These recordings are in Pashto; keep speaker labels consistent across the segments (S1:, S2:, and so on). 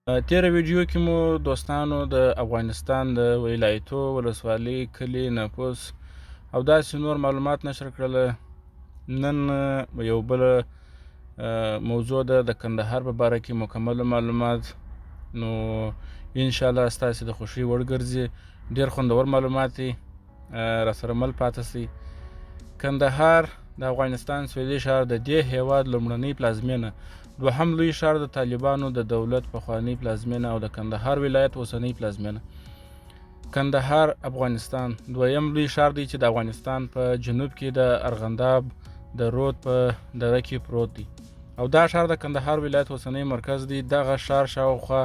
S1: تیره ویډیو کې مو دوستانو د افغانستان د ولایتو، ولسوالۍ، کلي، نفوس او داسې نور معلومات نشر کړل. نن یو بل موضوع ده د کندهار په باره کې مکمل معلومات، نو ان شاء الله ستاسو د خوښۍ وړ ګرځي. ډیر خوندور معلومات دي، راسره مل پاتې شئ. کندهار د افغانستان سویلي ښار، د دې هیواد لومړنۍ پلازمینه، دوهم لوی ښار، د طالبانو د دولت پخوانۍ پلازمینه او د کندهار ولایت اوسنۍ پلازمینه. کندهار افغانستان دویم لوی ښار دی چې د افغانستان په جنوب کې د ارغنداب د رود په دره کې پروت دی او دا ښار د کندهار ولایت اوسنی مرکز دی. دغه ښار شاوخوا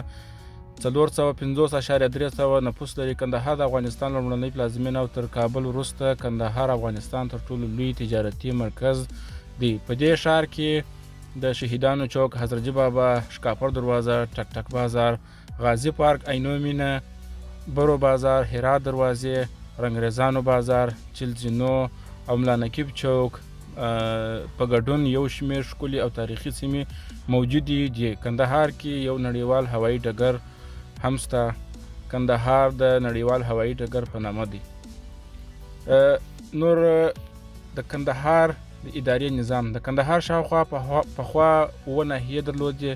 S1: 450.3 نفوس لري. کندهار د افغانستان لومړنۍ پلازمینه او تر کابل وروسته کندهار افغانستان تر ټولو لوی تجارتي مرکز دی. په دې ښار کې د شهیدانو چوک، حضرت جي بابا، ښکاپر دروازه، ټک ټک بازار، غازي پارک، عینو مینه، برو بازار، هرات دروازې، رنګریزانو بازار، چلزینو او ملا نقیب چوک په ګډون یو شمېر ښکلې او تاریخي سیمې موجودې دي. کندهار کې یو نړیوال هوایي ډګر هم شته. کندهار د نړیوال هوایي ډګر په نامه دی. نور د کندهار د ادارې نظام: د کندهار شاوخوا پخوا 7 ناحیې درلودې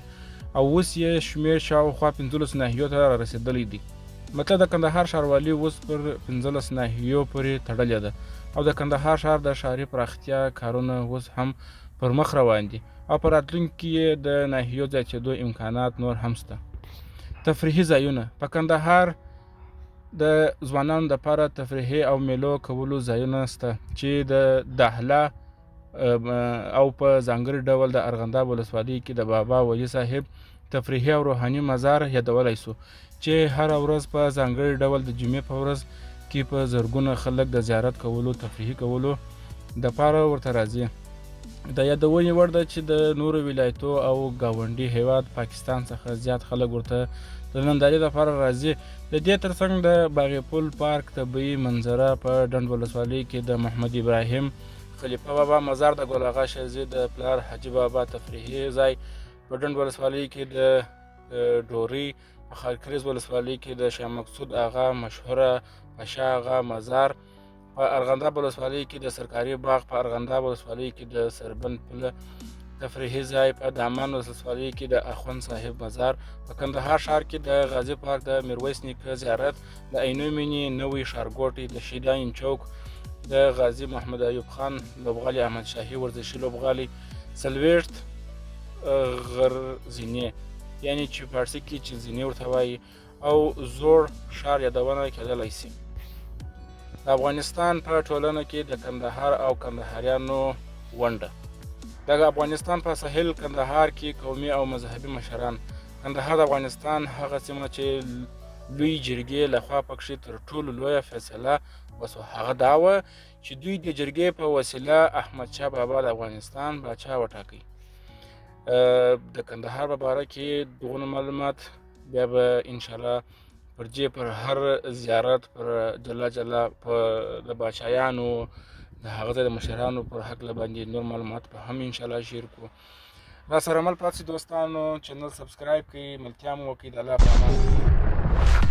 S1: او اوس یې شمېر شاوخوا 15 ناحیو ته رارسېدلی دی. مطلب د کندهار ښاروالي اوس پر 15 ناحیو پورې تړلې ده او د کندهار ښار د ښاري پراختیا کارونه اوس هم پر مخ روان دي او په راتلونکي کې یې د ناحیو زیاتېدو امکانات نور هم شته. تفریحي ځایونه: په کندهار د ځوانانو دپاره تفریحي او میلو کولو ځایونه شته چې د دهله او په ځانګړي ډول د ارغنداب ولسوالۍ کې د بابا ولي صاحب تفریحي او روحاني مزار یادولی شو چې هره ورځ په ځانګړي ډول د جمعې په ورځ کې په زرګونه خلک د زیارت کولو، تفریحي کولو دپاره ورته راځي. د یادونې وړ ده چې د نورو ولایتو او ګاونډي هیواد پاکستان څخه زیات خلک ورته د نندارې لپاره راځي. د دې ترڅنګ د باغ پل پارک طبیعي منظره، په ډنډ ولسوالۍ کې د محمد ابراهیم خلیفه بابا مزار، د ګل اغا شېرزي د پلار حاجي بابا تفریحي ځای، په ډنډ ولسوالۍ کې د ډورۍ، په خاکریز ولسوالۍ کې د شاه مقصود اغا مشهوره پاشا اغا مزار، په ارغنداب ولسوالۍ کې د سرکاري باغ، په ارغنداب ولسوالۍ کې د سربند پله تفریحي ځای، په دامان ولسوالۍ کې د اخوند صاحب مزار، په کندهار ښار کې د غازي پارک، د میرویس نیکه زیارت، د عینو مینې نوی ښارګوټی، د شهیدان چوک، د غازي محمد ایوب خان لوبغالی، احمد شاهي ورزشي لوبغالی، 40 غر زینې یعنی چې فارسي کې چې زینې ورته وایي او زوړ ښار یادونه کېدلی شي. د افغانستان په ټولنه کې د کندهار او کندهاریانو ونډه: د افغانستان په ساحل کندهار کې قومي او مذهبي مشران. کندهار د افغانستان هغه سیمه چې لوی جرګې لخوا پکښې تر ټولو لویه فیصله وسوه، هغه دا وه چې دوی د جرګې په وسیله احمد شاه بابا د افغانستان باچا وټاکي. د کندهار په باره کې دغونه معلومات بیا به انشاءالله پر دې پر هر زیارت پر جلا جلا په د باچایانو د هغه ځای د مشرانو پر هکله باندې نور معلومات به هم انشاءالله شیر کړو. را سره مل پاتې دوستانو، چینل سبسکرایب کړئ، ملتیا مو وکړئ. د الله په امان.